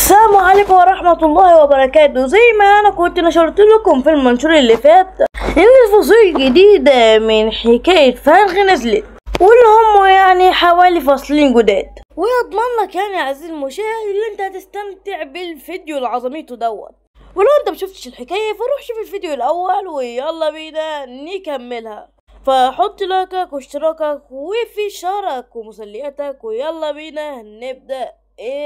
السلام عليكم ورحمة الله وبركاته. زي ما انا كنت نشرت لكم في المنشور اللي فات ان الفصول الجديدة من حكاية فانغ نزلت، واللي هم يعني حوالي فصلين جداد، ويضمن لك يعني عزيزي المشاهد اللي انت هتستمتع بالفيديو العظميته دوت. ولو انت مشفتش الحكاية فروح شوف الفيديو الاول ويلا بينا نكملها. فحط لايكك واشتراكك وفي شارك ومسلياتك، ويلا بينا نبدأ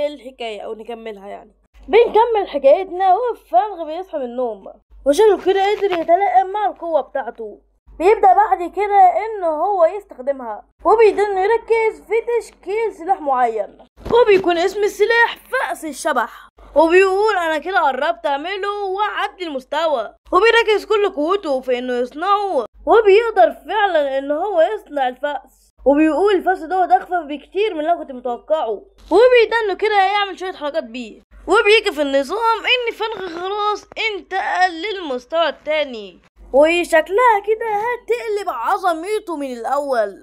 الحكاية او نكملها. يعني بنكمل حكايتنا وفانغ بيصحى من النوم وشكله كده قدر يتلائم مع القوة بتاعته. بيبدأ بعد كده انه هو يستخدمها، وبيبدأ انه يركز في تشكيل سلاح معين، وبيكون اسم السلاح فأس الشبح، وبيقول انا كده قربت اعمله واعدي المستوى، وبيركز كل قوته في انه يصنعه، وبيقدر فعلا ان هو يصنع الفأس، وبيقول الفأس دوت اخفف بكتير من اللي انا كنت متوقعه، وبيبدأ انه كده يعمل شوية حركات بيه. وبيجي في النظام ان فانغ خلاص انتقل للمستوى التاني، وشكلها كده هتقلب عظمته من الاول،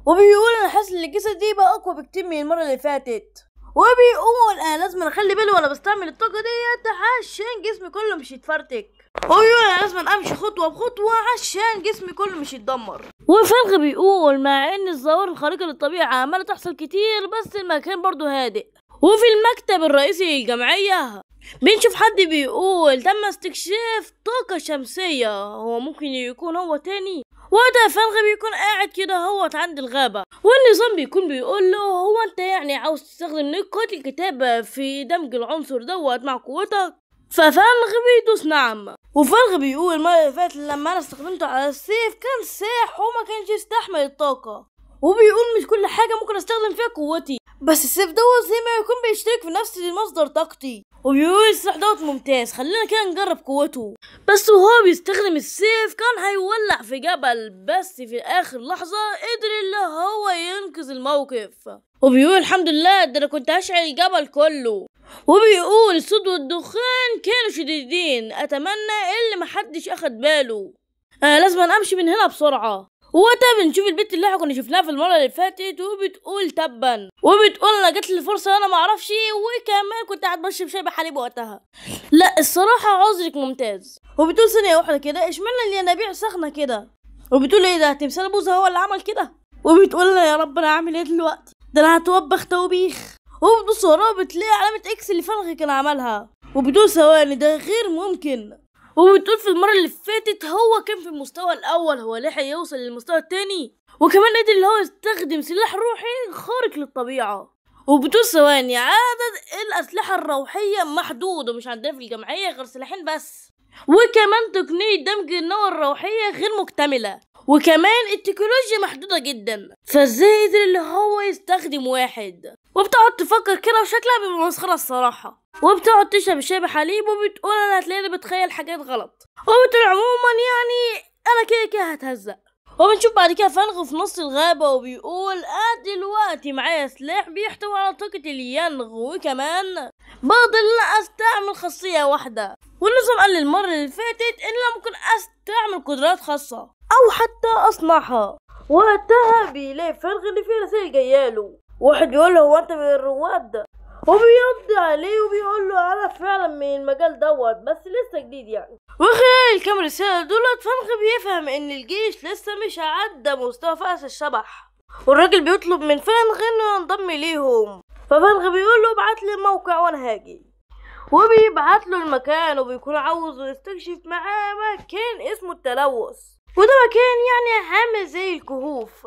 وبيقول انا حاسس ان الجسد دي بقى اقوى بكتير من المرة اللي فاتت، وبيقول انا لازم اخلي بالي وانا بستعمل الطاقة ديت عشان جسمي كله مش يتفرتك، وبيقول انا لازم امشي خطوة بخطوة عشان جسمي كله مش يتدمر. وفانغ بيقول مع ان الظواهر الخارقة للطبيعة عماله تحصل كتير بس المكان برضه هادئ. وفي المكتب الرئيسي للجمعية بنشوف حد بيقول تم استكشاف طاقة شمسية، هو ممكن يكون هو تاني. وقتها فانغ بيكون قاعد كده هو عند الغابة، والنظام بيكون بيقول له هو انت يعني عاوز تستخدم نقاط الكتابة في دمج العنصر دوت مع قوتك؟ ففانغ بيدوس نعم. وفانغ بيقول المرة اللي فاتت لما انا استخدمته على السيف كان ساح وما كانش يستحمل الطاقة، وبيقول مش كل حاجة ممكن استخدم فيها قوتي، بس السيف دوت زي ما يكون بيشترك في نفس مصدر طاقتي، وبيقول السلاح دوت ممتاز خلينا كده نجرب قوته. بس وهو بيستخدم السيف كان هيولع في جبل، بس في اخر لحظة قدر اللي هو ينقذ الموقف، وبيقول الحمد لله ده انا كنت هشعل الجبل كله. وبيقول الصوت والدخان كانوا شديدين، اتمنى اللي محدش اخد باله، انا لازم امشي من هنا بسرعة. وقتها بنشوف البنت اللي احنا كنا شفناها في المرة اللي فاتت وبتقول تبا، وبتقول انا جت لي الفرصة وانا ما اعرفش، وكمان كنت قاعد بشرب شاي بحليب وقتها. لا الصراحة عذرك ممتاز. وبتقول ثانية واحدة كده اشمعنى الينابيع سخنة كده؟ وبتقول ايه ده تمثال بوزه هو اللي عمل كده؟ وبتقول انا يا رب انا هعمل ايه دلوقتي؟ ده انا هتوبخ توبيخ. وبتبص وراها بتلاقي علامة X اللي فانغ كان عملها، وبتقول ثواني ده غير ممكن. وبتقول في المرة اللي فاتت هو كان في المستوى الأول، هو لحق يوصل للمستوى التاني، وكمان قدر اللي هو يستخدم سلاح روحي خارق للطبيعة. وبتقول ثواني عدد الأسلحة الروحية محدود ومش عندنا في الجمعية غير سلاحين بس، وكمان تقنية دمج النوى الروحية غير مكتملة، وكمان التكنولوجيا محدودة جدا، فازاي قدر اللي هو يستخدم واحد؟ وبتقعد تفكر كده وشكلها بيبقى مسخرة الصراحة، وبتقعد تشرب شاي بحليب وبتقول انا هتلاقيني بتخيل حاجات غلط، وبتقول عموما يعني انا كده كده هتهزق. وبنشوف بعد كده فانغ في نص الغابة وبيقول انا دلوقتي معايا سلاح بيحتوي على طاقة اليانغ، وكمان بقدر ان استعمل خاصية واحدة. والنظام قال المرة اللي فاتت ان انا ممكن استعمل قدرات خاصة او حتى اصنعها. وقتها بيلاقي فانغ اللي فيه رسائل جاياله، واحد بيقول له هو انت من الرواد ده، وبيرد عليه وبيقول له انا فعلا من المجال دوت بس لسه جديد يعني. وخلال الكام رسالة دولت فانغ بيفهم ان الجيش لسه مش عدى مستوى فأس الشبح، والراجل بيطلب من فانغ انه ينضم ليهم، ففانغ بيقول له ابعت لي الموقع وانا هاجي، وبيبعت له المكان، وبيكون عاوز يستكشف معاه مكان اسمه التلوث، وده مكان يعني عامل زي الكهوف.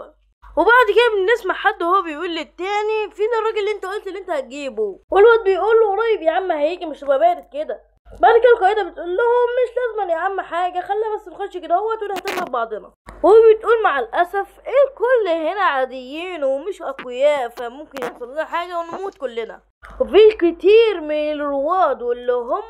وبعد كده بنسمع حد وهو بيقول للتاني فين الراجل اللي انت قلت اللي انت هتجيبه، والواد بيقول له قريب يا عم هيجي مش هبقى بارد كده. بعد كده القايده بتقول لهم مش لازم يا عم حاجة، خلينا بس نخش كده اهوت ونهتم ببعضنا. وبتقول مع الاسف الكل هنا عاديين ومش اقوياء، فممكن يحصل لنا حاجة ونموت كلنا. وفي الكثير من الرواد واللي هم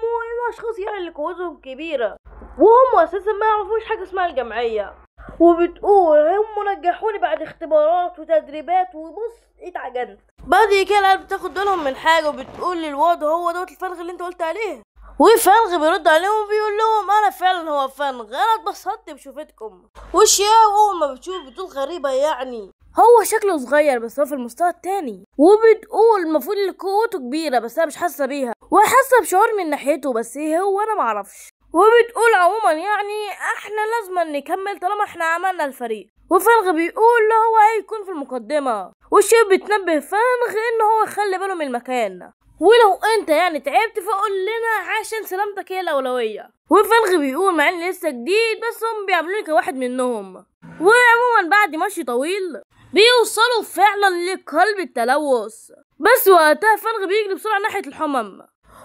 الاشخاص يعني اللي قوتهم كبيرة وهم اساسا ما يعرفوش حاجة اسمها الجمعية. وبتقول هم نجحوني بعد اختبارات وتدريبات وبص اتعجنت. بعد كده العيال بتاخد بالهم من حاجة وبتقول للواد هو دوت الفرخ اللي انت قلت عليه، وفانغ بيرد عليهم وبيقول لهم انا فعلا هو فانغ، انا اتبسطت بشوفتكم. وشياو اول ما بتشوف بتقول غريبة يعني هو شكله صغير بس هو في المستوى التاني، وبتقول المفروض ان قوته كبيرة بس انا مش حاسه بيها. وحاسه بشعور من ناحيته، بس ايه هو انا معرفش. وبتقول عموما يعني احنا لازم نكمل طالما احنا عملنا الفريق. وفانغ بيقول هو هيكون في المقدمة، والشيب بتنبه فانغ ان هو يخلي باله من المكان، ولو انت يعني تعبت فقول لنا عشان سلامتك هي الاولوية. وفانغ بيقول مع ان لسه جديد بس هم بيعاملوني كواحد منهم. وعموما بعد مشي طويل بيوصلوا فعلا لقلب التلوث، بس وقتها فانغ بيجري بسرعة ناحية الحمم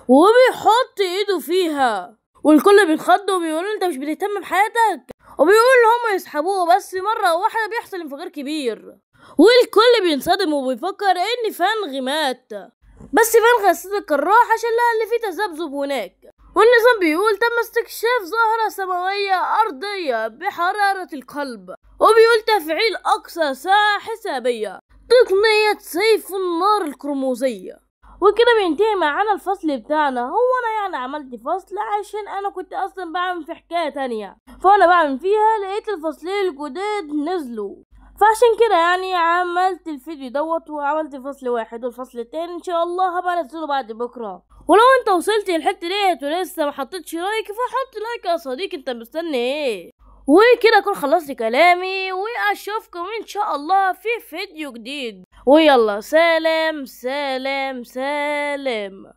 وبيحط ايده فيها، والكل بيتخض وبيقولوا انت مش بتهتم بحياتك، وبيقول هم يسحبوه، بس مرة واحدة بيحصل انفجار كبير والكل بينصدم وبيفكر ان فانغ مات، بس فانغ استدرك الراحة عشان لقى اللي فيه تذبذب هناك. والنظام بيقول تم استكشاف ظاهرة سماوية أرضية بحرارة القلب، وبيقول تفعيل أقصى ساعة حسابية تقنية سيف النار القرمزية. وكده بينتهي معانا الفصل بتاعنا. هو انا يعني عملت فصل عشان انا كنت اصلا بعمل في حكاية تانية، فانا بعمل فيها لقيت الفصلين الجداد نزلوا، فعشان كده يعني عملت الفيديو دوت وعملت فصل واحد، والفصل التاني ان شاء الله هبقى انزله بعد بكره. ولو انت وصلت للحتة ديت ولسه ما حطيتش like فحط like يا صديقي، انت مستني ايه؟ وكده اكون خلصت كلامي، واشوفكم ان شاء الله في فيديو جديد. ويلا سلام سلام سلام.